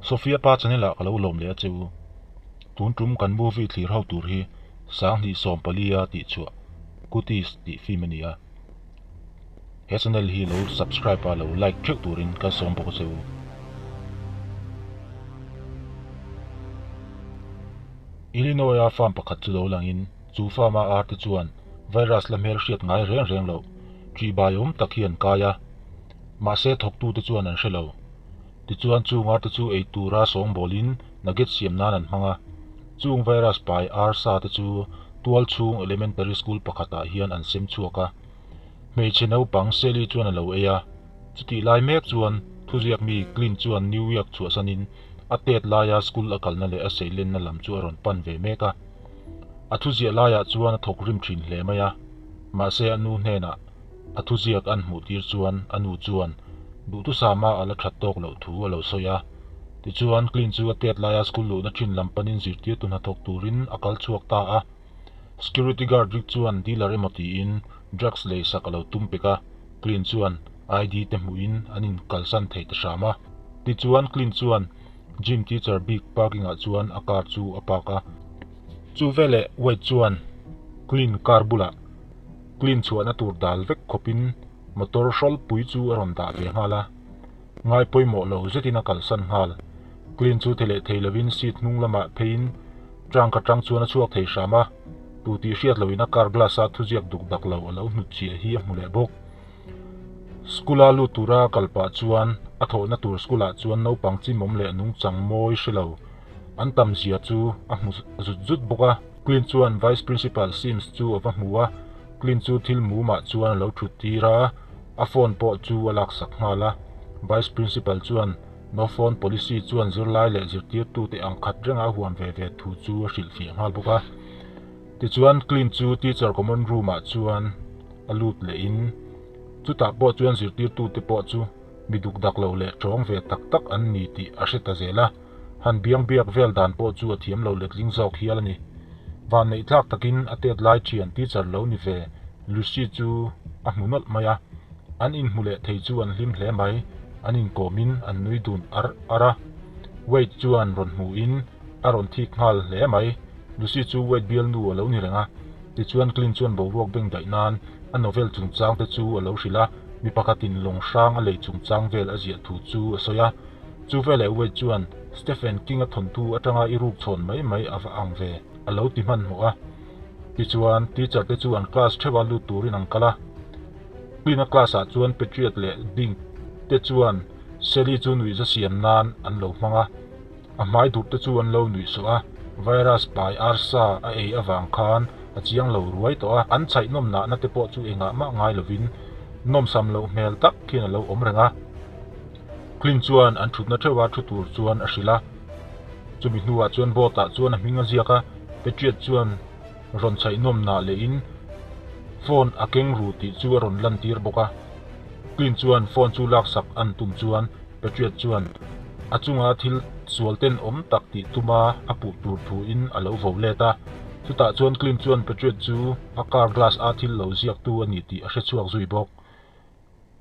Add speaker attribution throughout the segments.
Speaker 1: Sophia pa channel ah ka lo lawm leh a che u. Tun tum kan movie thlir ho tur hi Sanghnih 14 a tih chhuah Cuties tih film a ni a. He channel hi lo subscribe a lo like theuh turin ka sawm bawk a che u. Illinois a farm pakhat chu lo langin chu farm a ar te chuan virus la hmel hriat ngai reng reng loh ṭihbai awm tak hi an kai a. Mahse thawktute chuan an hre lo. Tichuan chung arte chu ei tura sawngbawlin nugget siam nan an hmang a. Chung virus pai ar sa te chu tual chhung elementary school pakhatah hian an sem chhuak a. Hmeichhe naupang Sally chuan a lo ei a. Chutih lai mek chuan thuziak mi Clint chuan New York chhuahsanin a tet laia school a kalna leh a seilenna lam chu a rawn pan ve mek a. A thuziah laiah chuan a thawk rim thin hle mai a. Mahse a nu hnenah A thuziak an hmuh tir chuan a nu chuan duhthusama a la that tawk loh thu a lo sawi a. Tichuan, Clint chu a tet laia school luhna thin lam panin zirtirtu hnathawk turin a kal chhuak ta a. Security guard Rick chuan dealer emaw tiin drugs lei sak a lo tum pek a, Clint chuan ID te hmuhin an inkalsan thei ta hram a. Tichuan, Clint chuan gym teacher bik parking ah chuan a car chu a park a. Chu veleh Wade chuan Clint car bulah Clean chhuahna tur dal vek khawpin motor hrawlpui chu a rawn dah ve nghal a, ngai pawimawh lo zetin a kalsan nghal. Clean chu thei leh thei lovin seat hnung lamah pheiin trunk atang chuan a chhuak thei hram a, tu tih hriat loin a car glass a thuziak duk dak lo a lo hnut chiah hi a hmu leh bawk. School a lut tura kal pah chuan a thawhna tur school ah chuan naupang chimawm leh nungchang mawi hre lo an tam zia chu a hmu zut zut bawk a. Clint chuan Vice Principal Sims chu a va hmu a, Clint chu thil mumah chuan a lo thut tir a, a phone pawh chu a laksak nghal a. Vice Principal chuan no phone policy chuan zirlai leh zirtirtute ang khat renga a huam ve ve thu chu a hrilhfiah nghal bawk a. Tichuan Clint chu teacher common room ah chuan a lut lehin chutah pawh chuan zirtirtute pawh chu mi duk dak lo leh tawng ve tak tak an ni tih a hre ta zel a. Han biang biak vel dan pawh chu a thiam lo letling zawk hial a ni. Vanneih tlak takin a tet lai thian teacher lo ni ve Lucy chu a hmu nawlh mai a. An inhmu leh thei chu an hlim hle mai, an inkawmin an nui dun ar ar a. Wade chuan rawn hmuhin a rawn thik nghal hle mai. Lucy chu Wade bialnu a lo ni reng a, tichuan Clint chuan boruak beng daih nan a novel chungchang te chu a lo hrilh a, mi pakhatin lawng hrang a lei chungchang vel a ziah thu chu a sawi a. Chu veleh Wade chuan Stephen King-a thawnthu atanga i ruk chhawn mai mai a va ang ve, a lo ti hmanhmawh a. Tichuan, teacher te chu an class theuha lut turin an kal a. Clint-a class-ah chuan Patriot leh Dink te chuan Sally chu nuihza siam nan an lo hmang a. A hmai dur te chu an lo nuih sawh a, virus pai arsa a ei avang khan a chiang lo ruai tawh a, an chhaih nawm nahna te pawh chu engah mah ngai lovin nawmsam loh hmel tak khian a lo awm reng a. Clint chuan an thutna theuha thu tur chuan a hrilh a, chumi hnuah chuan board ah chuan a hming a ziak a, Patriot chuan rawn chhaih nawm nah lehin phone a keng ru tih chu a rawn lantir bawk a. Clint chuan phone chu laksak an tum chuan Patriot chuan a chunga thil sual ten awm tak tih tuma a puh tur thuin a lo vo let a. Chutah chuan Clint chuan Patriot chu a car glass a thil lo ziaktu a ni tih a hre chhuak zui bawk.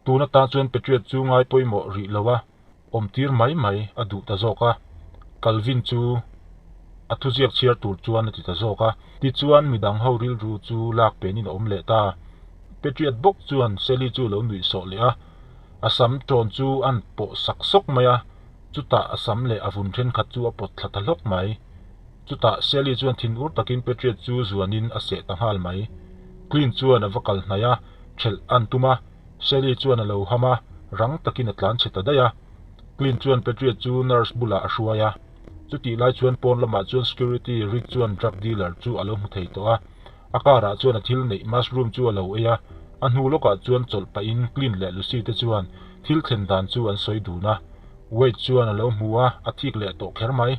Speaker 1: Tun atan chuan Patriot chu ngai pawimawh rih lo a, awmtir mai mai a duh ta zawk a. Calvin chu a thuziak chhiar tur chuan a ti ta zawk a. Tichuan midang ho rilru chu lak penin a awm leh ta. Patriot bawk chuan Sally chu a lo nuih sawh leh a. A sam tawn chu a'n pawh sak sawk mai a, chutah a sam leh a vun thenkhat chu a pawt thla ta hlawk mai. Chutah Sally chuan thinur takin Patriot chu zuanin a seh ta nghal mai. Clint chuan a va kal hnaih a, thelh a'n tum a, Sally chuan a lo ham a, rang takin a tlan chhe ta daih a. Clint chuan Patriot chu nurse bulah a hruai a. Chutih lai chuan pawn lamah chuan security Rick chuan drug dealer chu a lo hmu thei tawh a. A car ah chuan a thil neih mushroom chu a lo ei a, a hnu lawkah chuan chawlh pahin Clint leh Lucy te chuan thil thlen dan chu an sawi dun a. Wade chuan a lo hmu a, a thik leh tawh kher mai.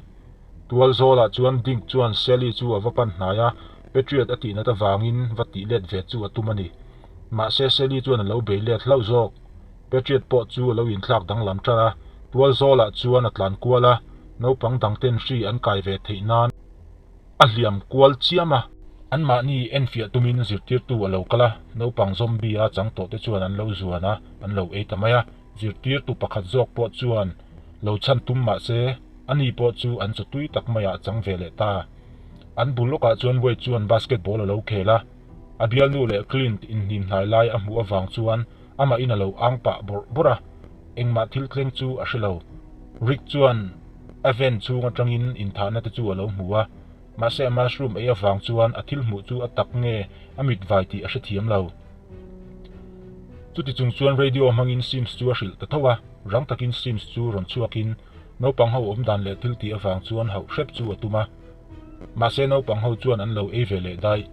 Speaker 1: Tual zawlah chuan Dink chuan Sally chu a va pan hnai a, Patriot a tih nat avangin va tih let ve chu a tum a ni. Mahse Sally chuan a lo bei let hlauh zawk. Patriot pawh chu a lo inthlak danglam tan a, tual zawlah chuan a tlan kual a, naupang dangten hri an kai ve theih nan A hliam kual chiam a. Anmahni enfiah tumin zirtirtu a lo kal a, naupang zombie a chang tawh te chuan an lo zuan a, an lo ei ta mai a. Zirtirtu pakhat zawk pawh chuan lo chhan tum mah se Ani pawh chu an chaw tui tak maiah a chang ve leh ta. An bul lawkah chuan Wade chuan basketball a lo khel a. A bialnu leh Clint inhnim hnai lai a hmuh avang chuan amahin a lo ang pah bawrh bawrh a. Engmah thil thleng chu a hre lo. Rick chuan a van chhung atangin inthahna te chu a lo hmu a. Mahse a mushroom ei avang chuan a thil hmuh chu a tak nge a mit vai tih a hrethiam lo. Chuti chung chuan radio hmangin Sims chu a hrilh ta tho a, rang takin Sims chu rawn chhuakin naupang ho awm dan leh thil tih avang chuan hauh hrep chu a tum a. Mahse naupang ho chuan an lo ei ve leh daih.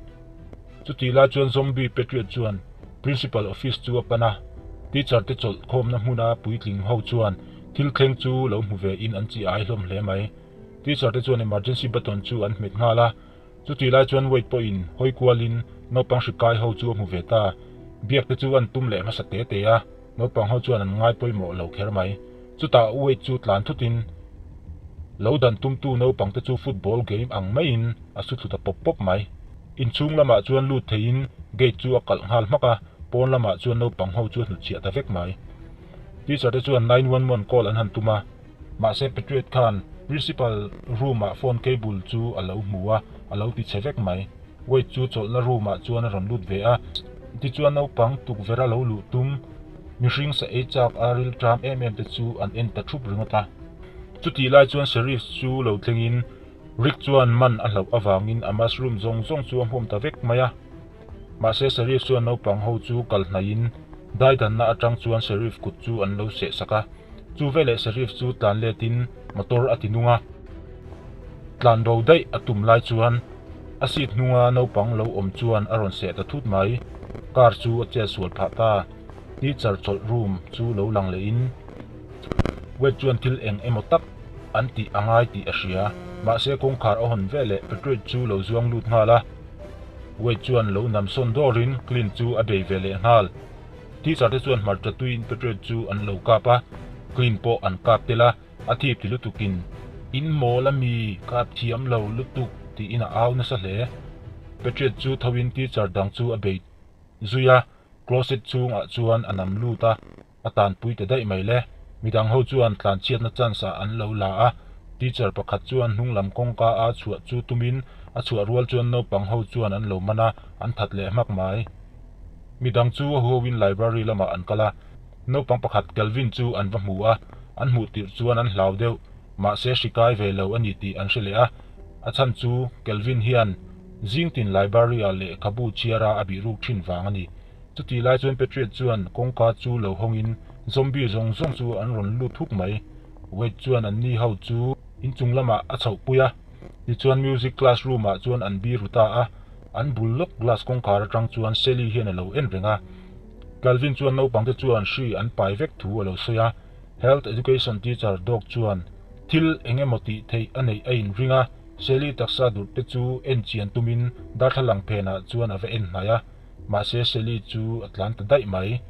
Speaker 1: Chutih lai chuan Zombie Patriot chuan Principal office chu a pan a, teacher te chawlh khawmna hmuna puitling ho chuan thil thleng chu lo hmu ve in an chi ai hlawm hle mai. Teacher te chuan emergency button chu an hmet nghal a, chutih lai chuan Wade pawhin hawi kualin naupang hri kai ho chu a hmu ve ta. Biak te chu an tum leh hmasa te te a, naupang ho chuan an ngai pawimawh lo kher mai. Chutah Wade chu tlan thutin lo dan tumtu naupang te chu football game ang maiin a su thlu ta pawp pawp mai. Inchhung lamah chuan lut theiin gate chu a kalh nghal hmak a, pawn lamah chuan naupang ho chu a hnutchhiah ta vek mai. Teacher te chuan 911 call an han tum a. Mahse Patriot khan Principal room ah phone cable chu a lo hmu a, a lo ti chhe vek mai. Wade chu chawlhna room ah chuan a rawn lut ve a. Tichuan naupang tukverh a lo luh tum mihring sa ei chak a ril ṭam em em te chu an en ta ṭhup ringawt a. Chutih lai chuan Sheriff chu lo thlengin Rick chuan man a hlauh avangin a mushroom zawng zawng chu a hmuam ta vek mai a. Mahse Sheriff chuan naupang ho chu kal hnaihin daidanna atang chuan Sheriff kut chu an lo seh sak a. Chu veleh Sheriff chu tlan letin motor a ti nung a. Tlan bo daih a tum lai chuan a seat hnunga naupang lo awm chuan a rawn seh ta thut mai. Car chu a chet sual phah ta. Teacher chawlh room chu lo lang lehin Wade chuan thil eng emaw tak an tih a ngai tih a hria. Mahse kawngkhar a hawn veleh Patrick chu lo zuang lut nghal a. Wade chuan lo nam sawn dawrin Clint chu a bei ve leh nghal. Teacher te chuan hmarcha tuiin Patriot chu an lo kap a, Clint pawh an kap tel a, a thip ti lutukin, In mawl a mi, kap thiam lo lutuk tiin a au nasa hle. Patriot chu thoin teacher dang chu a bei zui a, closet chhungah chuan a nam lut a, a tanpui ta daih mai le. Midang ho chuan tlanchhiatna chance ah an lo la a, teacher pakhat chuan hnunglam kawngka a chhuah chu tumin a chhuah rual chuan naupang ho chuan an lo man a, an that leh hmak mai. Midang chu a huauin library lamah an kal a, naupang pakhat Kelvin chu an va hmu a, an hmuh tirh chuan an hlau deuh, mahse hri kai ve lo a ni tih an hre leh a, a chhan chu Kelvin hian zingtin library ah lehkhabu chhiara a bihruk thin vang a ni. Chutih lai chuan Patriot chuan kawngka chu lo hawngin zombie zawng zawng chu an rawn lut huk mai. Wade chuan anni ho chu inchung lamah a chhohpui a, tichuan music classroom ah chuan an biru ta a. An bul lawk glass kawngkhar atang chuan Sally hian a lo en reng a. Calvin chuan naupangte chuan hri an pai vek thu a lo sawi a. Health Education teacher Doc chuan thil eng emaw tih theih a neih a inring a, Sally taksa durh te chu en chian tumin darthlalang phenah chuan a va en hnai a. Mahse Sally chu a tlan ta daih mai.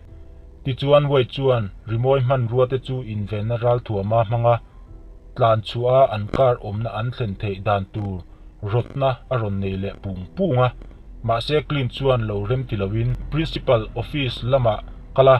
Speaker 1: Tichuan Wade chuan rimawi hmanrua te chu invenna ralthuama hmanga tlan chhuah a an car awmna an thlen theih dan tur rawtna a rawn nei leh pung pung a. Mahse Clint chuan lo rem ti loin Principal office lamah kal a,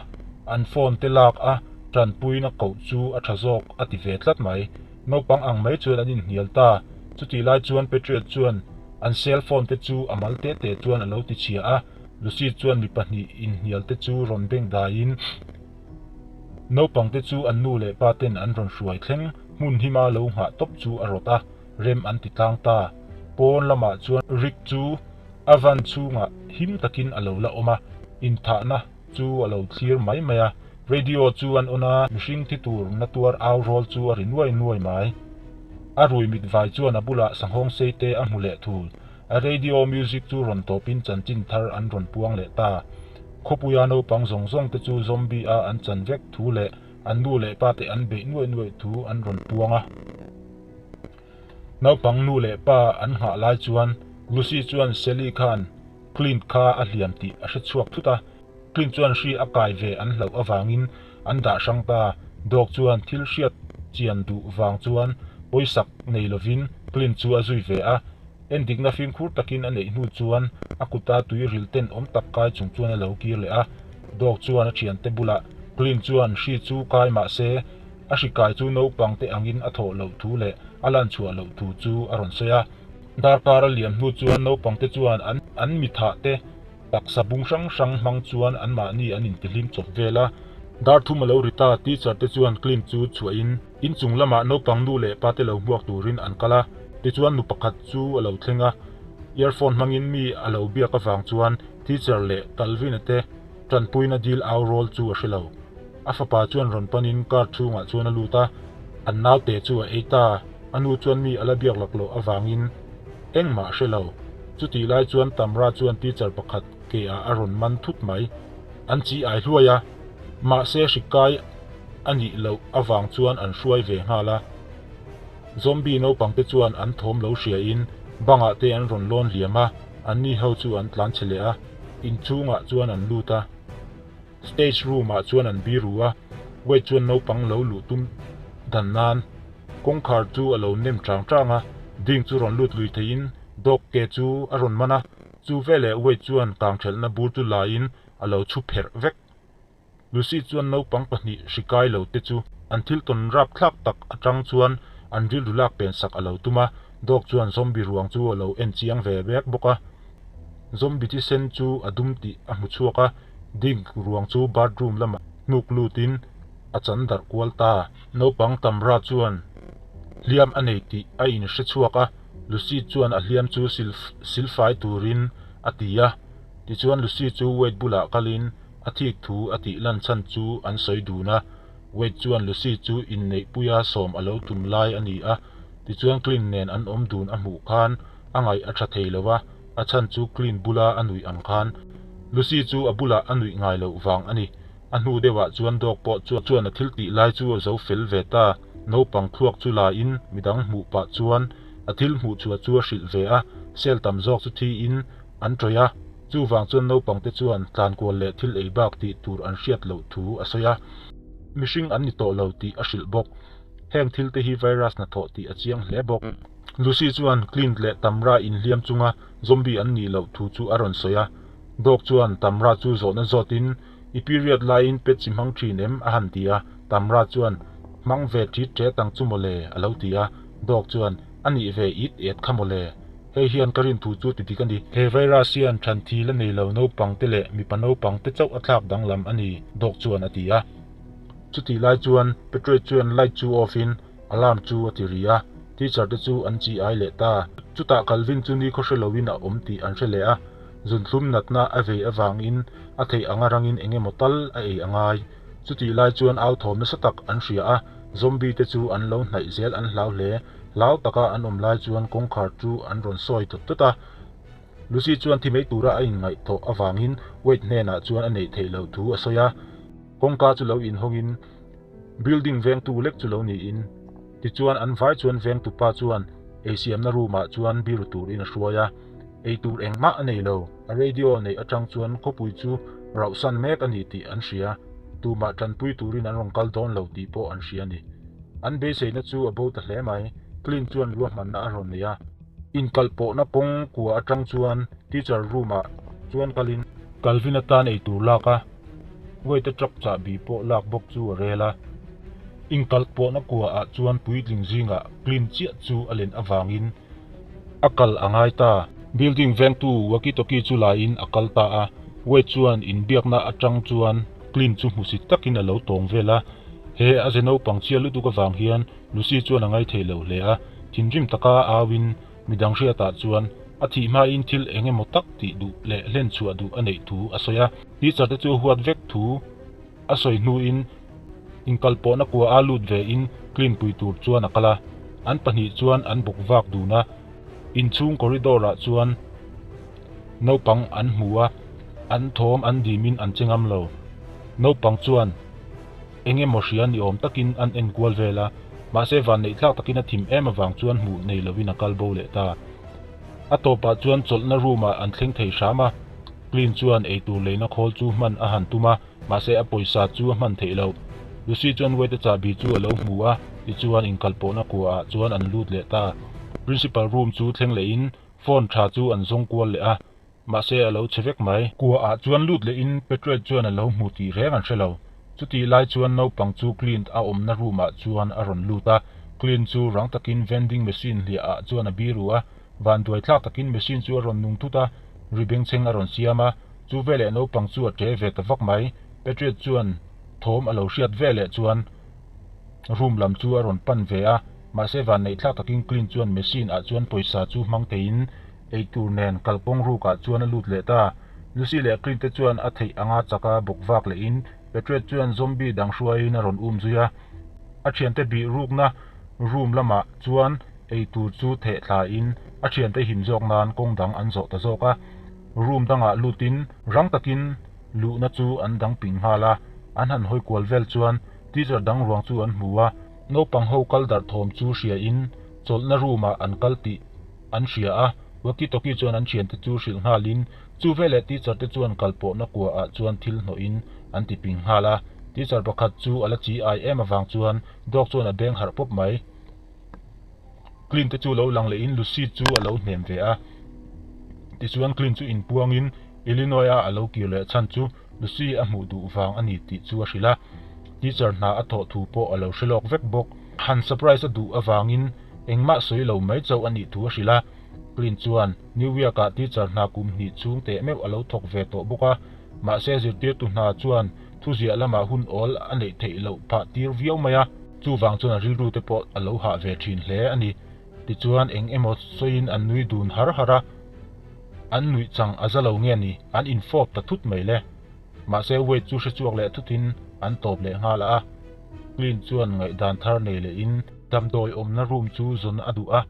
Speaker 1: an phone te lak a tanpuina koh chu a tha zawk a ti ve tlat mai. Naupang ang mai chuan an inhnial ta. Chutih lai chuan Patriot chuan an cell phone te chu a mal te te chuan a lo ti chhia a, Lucy chuan mi pahnih inhnial te chu rawn beng daiin naupang te chu an nu leh pa ten an rawn hruai thleng hmun hima lo nghah tawp chu a rawt a, rem an ti tlang ta. Pawn lamah chuan Rick chu a van chhungah him takin a lo la awm a, inthahna chu a lo thlir mai mai a, radio chu an on a, mihring thi tur na tuar au rawl chu a ri nuai nuai mai. A rui mit vai chuan a bulah sanghawng sei te a hmu leh thul. A radio music chu rawn tawpin chanchin thar an rawn puang leh ta. Khawpuia naupang zawng zawng te chu zombie a an chan vek thu leh an nu leh pa te an beih nuaih nuaih thu an rawn puang a. Naupang nu leh pa an nghah lai chuan Lucy chuan Sally khan Clint kha a hliam tih a hre chhuak thut a. Clint chuan hri a kai ve an hlauh avangin an dah hrang ta. Dog chuan thil hriat chian duh vang chuan pawisak nei lovin Clint chu a zui ve a. Endikna fimkhur takin a neih hnu chuan a kuta tui ril ten awm tak kai chung chuan a lo kir leh a. Dog chuan a thiante bulah Clint chuan hri chu kai mah se A hri kai chu naupang te angin a thawh loh thu leh a lan chhuah loh thu chu a rawn sawi a. Darkar a liam hnu chuan naupang te chuan an an mi thah te taksa bung hrang hrang hmang chuan anmahni an intihlim chawp vel a. Dar thum a lo ri ta, teacher te chuan Clint chu chhuahin inchung lamah naupang nu leh pa te lo hmuak turin an kal a. Tichuan nu pakhat chu a lo thleng a, earphone hmangin mi a lo biak avang chuan teacher leh Calvin-a te tanpuina dil au rawl chu a hre lo. A fapa chuan rawn panin car chhungah chuan a lut a, an naute chu a ei ta. A nu chuan mi a la biak lak loh avangin engmah a hre lo. Chutih lai chuan Tamra chuan teacher pakhat ke ah a rawn man thut mai. An chi ai hluai a, mahse hri kai a nih loh avang chuan an hruai ve nghal a. Zombie naupangte chuan an thawm lo hriain bangah te an rawn lawn liam a, anni ho chu an tlan chhe leh a, inchhungah chuan an lut a. Stage room ah chuan an biru a, Wade chuan naupang lo luh tum dan nan kawngkhar chu a lo nem chang chang a, Ding chu rawn lut lui theiin dog ke chu a rawn man a, chu veleh Wade chuan kangthelhna bur chu laiin a lo chhu pherh vek. Lucy chuan naupang pahnih hri kai lo te chu an thil tawn rapthlak tak atang chuan an rilru lak pen sak a lo tum a, dog chuan zombie ruang chu a lo en chiang ve vek bawk a. Zombie thisen chu a dum tih a hmu chhuak a, Dink ruang chu bathroom lamah hnuk lutin a chan darh kual ta. Naupang Tamra chuan hliam a nei tih a inhre chhuak a, Lucy chuan a hliam chu silfai turin a ti a. Tichuan Lucy chu Wade bulah kalin a thik thu a tih lan chhan chu an sawi dun a. Wade chuan Lucy chu inneihpuia sawm a lo tum lai a ni a, tichuan Clint nen an awm dun a hmuh khan a ngaih a tha thei lo a, a chhan chu Clint bula a nuih ang khan Lucy chu a bulah a nuih ngai loh vang a ni. A hnu deuhah chuan dawk pawh chuan a thil tih lai chu a zo fel ve ta. Naupang thluak chu laiin midang hmuh pah chuan a thil hmuh chhuah chu a hrilh ve a, cell tam zawk chu thiin an tawih a, chuvang chuan naupangte chuan tlankual leh thil ei bak tih tur an hriat loh thu a sawi a, mihring an ni tawh lo tih a hrilh bawk. Heng thil te hi virus hnathawh tih a chiang hle bawk. Lucy chuan Clint leh Tamra inhliam chunga zombie an nih loh thu chu a rawn sawi a, Dog chuan Tamra chu zawhna zawtin, I period laiin pet chi hmang thin em? a han ti a, Tamra chuan, Hmang ve ṭit ṭet ang chu mawle, a lo ti a, Dog chuan, A nih ve it et kha mawle. Hei hian ka rin thu chu ti dik a ni. He virus hian ṭhan thi la nei lo naupang te leh mipa naupang te chauh a thlak danglam a ni, Dog chuan a ti a. Chutih lai chuan Petroy chuan light chu off in alarm chu a ti ri a, teacher te chu an chi ai leh ta. Chutah Calvin chu ni khawhre loin a awm tih an hre leh a, zunthlum natna a vei avangin a theih anga rangin eng emaw tal a ei a ngai. Chutih lai chuan au thawm nasa tak an hria a, zombie te chu an lo hnaih zel an hlau hle. Hlau taka an awm lai chuan kawngkhar chu an rawn sawi tawt tawt a. Lucy chuan thi mai tura a inngaihthawh avangin Wade hnenah chuan a neih theih loh thu a sawi a. Kawngka chu lo inhawngin building vengtu lek chu lo niin, tichuan an vai chuan vengtupa chuan eisiamna room ah chuan biru turin a hruai a, eitur engmah a nei lo. A radio neih atang chuan khawpui chu rauhsan mek a ni tih an hria, tumah tanpui turin an rawn kal dawn lo tih pawh an hria a ni. An beiseina chu a bo ta hle mai, Clint chuan ruahmanna a rawn nei a. Inkalpawhna kawng kua atang chuan teacher room ah chuan kalin. Calvin atan eitur lak a. Wade-a truck chahbi pawh lak bawk chu a rel a. Inkalh pawhna kua ah chuan puitling zingah Clint chiah chu a len avangin a kal a ngai ta. Building vengtu walkie-talkie chu laiin a kal ta a. Wade chuan inbiakna atang chuan Clint chu hmusit takin a lo tawng vel a. He a ze naupang chhia lutuk avang hian Lucy chuan a ngaithei lo hle a. Thinrim taka auin Midang hriatah chuan a thih hmain thil eng emaw tak tih duh leh hlen chhuah duh a neih thu a sawi a. Teacher te chu huat vek thu a sawi hnuin inkalpawhna kua a lut vein clean pui tur chuan a kal a. An pahnih chuan an bawk vak dun a. Inchhung corridor ah chuan naupang an hmu a, an thawm an dimin an che ngam lo. Naupang chuan. Eng emaw hria ni awm takin an en kual vel a, mahse vanneih tlak takin a thim em avang chuan hmuh nei lovin a kal bo leh ta. A tawpah chuan chawlhna room ah an thleng thei hram a, Clint chuan eitur leina khawl chu hman a han tum a, mahse a pawisa chu a hman theih loh. Lucy chuan Wade-a chahbi chu a lo hmu a, tichuan inkalpawhna kua ah chuan an lut leh ta. Principal room chu thleng lehin phone tha chu an zawng kual leh a, Mahse a lo chhe vek mai. Kua ah chuan lut leh in Petroet chuan a lo hmu tih reng an hre lo. Chutih lai chuan naupang chu Clint a awmna room ah chuan a rawn lut a, Clint chu rang takin vending machine hliah ah chuan a biru a, vanduai thlak takin machine chu a rawn nung thut a, ri bengchheng a rawn siam a, chu veleh naupang chu a ṭe ve ta vak mai. Patriot chuan thawm a lo hriat veleh chuan room lam chu a rawn pan ve a, mahse vanneih thlak takin Clint chuan machine ah chuan pawisa chu hmang theiin eitur nen kalkawng ruk ah chuan a lut leh ta. Lucy leh Clint te chuan a theih anga chaka bawk vak lehin Patriot chuan zombie dang hruaiin a rawn um zui a, a thiante bih rukna room lamah chuan eitur chu theh thlain a thiante him zawk nan kawng dang an zawh ta zawk a. Room dangah lutin rang takin luhna chu an dang ping nghal a, an han hawi kual vel chuan teacher dang ruang chu an hmu a, naupang ho kal darh thawm chu hriain chawlhna room ah an kal tih an hria a, walkie talkie chuan an thiante chu hrilh nghalin chu veleh teacher te chuan kalpawhna kua ah chuan thil hnawhin an ti ping nghal a, teacher pakhat chu a la chi ai em avang chuan dog chuan a beng harh pawp mai. Clint te chu lo lang lehin Lucy chu a lo hnem ve a, tichuan Clint chu inpuangin Illinois a a lo kir leh chhan chu Lucy a hmuh duh vang a ni tih chu a hrilh a, teacher hna a thawh thu pawh a lo hre lawk vek bawk. Han surprise a duh avangin engmah sawi lo mai chauh a nih thu a hrilh a, Clint chuan New York ah teacher hna kum hnih chhung teh meuh a lo thawk ve tawh bawk a, mahse zirtirtu hna chuan thuziah lamah hun awl a neih theih loh phah tir viau mai a. Chuvang chuan a rilru te pawh a lo hah ve thin hle a ni. Tichuan eng emaw sawiin an nui dun har har a, an nuih chang a za lo nge ni, an infawp ta thut mai le. Mahse Wade chu hre chhuak leh thutin an tawp leh nghal a. Clint chuan ngaihdan thar nei lehin damdawi awmna room chu zawn a duh a.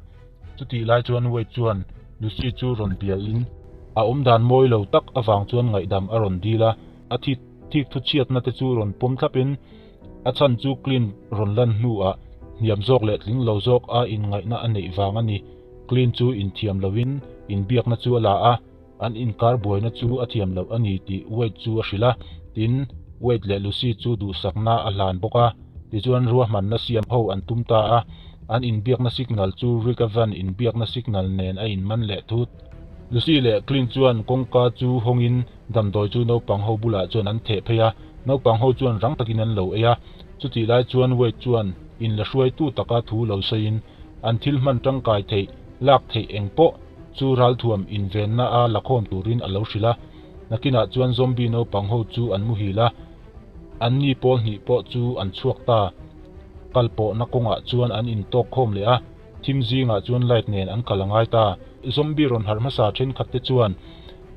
Speaker 1: Chutih lai chuan Wade chuan Lucy chu rawn biain a awmdan mawi lo tak avang chuan ngaihdam a rawn dil a, a thik thu chhiatna te chu rawn pawm thlapin, A chhan chu Clint rawn lan hnuah hniam zawk leh tling lo zawk a inngaihna a neih vang a ni. Clint chu inthiam loin inbiakna chu a la a, an inkar buaina chu a thiam loh a ni tih Wade chu a hrilh a. Tin, Wade leh Lucy chu duhsakna a hlan bawk a. Tichuan ruahmanna siam ho an tum ta a, an inbiakna signal chu Rick a van inbiakna signal nen a inman leh thut. Lucy leh Clint chuan kawngka chu hawngin Damdawi chu naupang ho bulah chuan an theh phei a, naupang ho chuan rang takin an lo ei a. Chutih lai chuan Wade chuan in la hruaitu taka thu lo sawiin an thil hman tangkai theih, lak theih eng pawh chu ralthuam invenna a lakhawm turin a lo hrilh a. Nakinah chuan zombie naupang ho chu an muhil a, anni pawl hnih pawh chu an chhuak ta. Kal pawhna kawngah chuan an intawk khawm leh a, thim zingah chuan light nen an kal a ngai ta. Zombie rawn harh hmasa thenkhat te chuan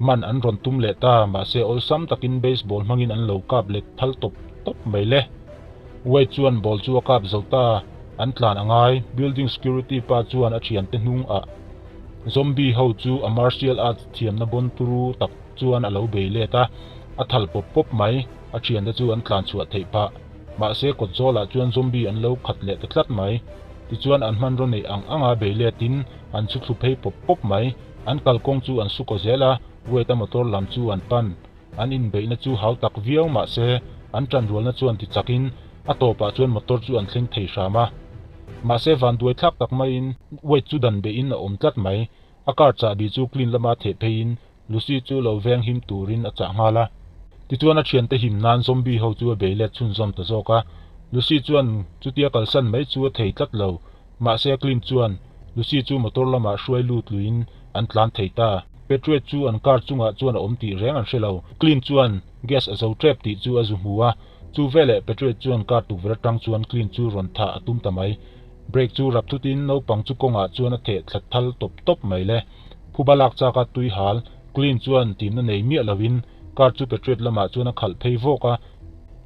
Speaker 1: Man an rawn tum leh ta, mahse awlsam takin baseball hmangin an lo kap let phal tawp tawp mai le. Wade chuan ball chu a kap zo ta, an tlan a ngai, building security pa chuan a thiante hnung ah zombie ho chu a martial arts thiamna bawn turu tak chuan a lo bei let a, a thal pawp pawp mai, a thiante chu an tlan chhuah theih phah. Mahse kawt zawlah chuan zombie an lo khat leh ta tlat mai. Tichuan an hmanraw neih ang anga bei letin an chhu thlu phei pawp pawp mai. An kalkawng chu an su kaw zel a, Wade-a motor lam chu an pan. An inbeihna chu hau tak viau mah se, an tanrualna chuan ti chakin a tawpah chuan motor chu an thleng thei hram a. Mahse vanduai thlak tak maiin Wade chu dan beihin a awm tlat mai. A car chahbi chu clean lama theh pheiin Lucy chu lo veng him turin a chah nghal a. Tichuan a thiante him nan zombie ho chu a bei let chhunzawm ta zawk a. Lucy chuan chutia kalsan mai chu a thei tlat lo. Mahse Clint chuan Lucy chu motor lamah hruai lut luiin an tlan thei ta. Petriot chu an car chungah chuan a awm tih reng an hre lo. Clint chuan gas a zo tep tih chu a zu hmu a, chu veleh Petriot chuan car tukverh atang chuan Clint chu rawn thah a tum ta mai. Brake chu rap thutin naupang chu kawngah chuan a theh thla thal tawp tawp mai le. Phuba lak chaka tui hal, Clint chuan timna nei miah loin car chu Petriot lamah chuan a khalh phei vawk a.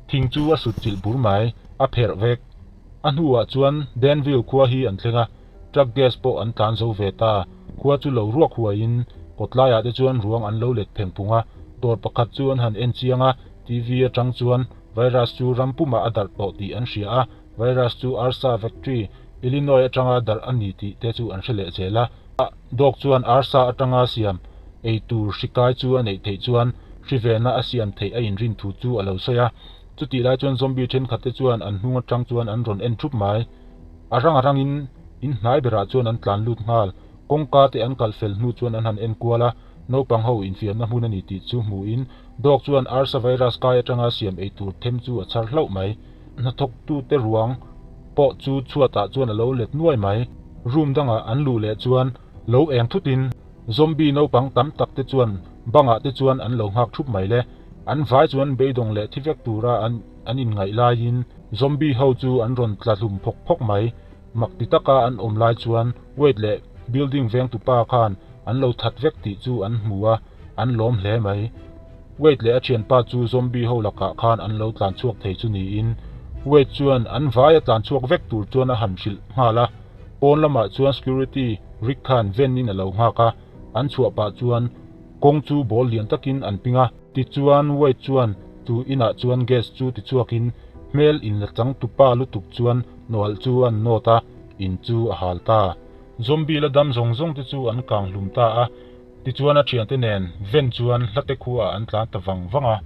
Speaker 1: Thing chu a sut chilh bur mai, a pherh vek. A hnuah chuan Danville khua hi an thleng a, truck gas pawh an tlan zo ve ta. Khua chu lo ruak huaiin kawtlaiah te chuan ruang an lo let pheng phung a, dawr pakhat chu an han en chiang a, TV atang chuan virus chu ram pumah a darh tawh tih an hria a, virus chu arsa factory, Illinois atanga darh a ni tih te chu an hre leh zel a. Dawk chuan arsa atanga siam ei tur hri kai chu a neih theih chuan hri vena a siam theih a inrin thu chu a lo sawi a. Chutih lai chuan zombie thenkhat te chuan an hnung atang chuan an rawn en thup mai. A rang a rangin in hnai berah chuan an tlan lut nghal. Kawngka te an kalh fel hnu chuan an han en kual a. Naupang ho infiamna hmun a ni tih chu hmuhin Dog chuan arsa virus kai atanga siam ei tur them chu a chhar hlauh mai. Hnathawktute ruang pawh chu chhuatah chuan a lo let nuai mai. Room dangah an luh leh chuan lo eng thutin zombie naupang tam tak te chuan bangah te chuan an lo nghak thup mai le. An vai chuan beidawng leh thi vek tura an an inngaih laiin zombie ho chu an rawn tla hlum phawk phawk mai. Mak ti taka an awm lai chuan Wade leh building vengtupa khan an lo that vek tih chu an hmu a, an lawm hle mai. Wade leh a thianpa chu zombie ho lakah khan an lo tlan chhuak thei chu niin Wade chuan an vai a tlan chhuak vek tur chuan a han hrilh nghal a. Pawn lamah chuan security Rick khan ven in a lo nghak a, an chhuah pah chuan kawng chu ball lian takin an ping a. Tichuan Wade chuan chu inah chuan gas chu tichhuakin hmel inla chang tupa lutuk chuan nawalh chu an nawt a, in chu a hal ta. Zombie la dam zawng zawng te chu an kang hlum ta a, tichuan a thiante nen ven chuan hlate khuaah an tlan ta vang vang a.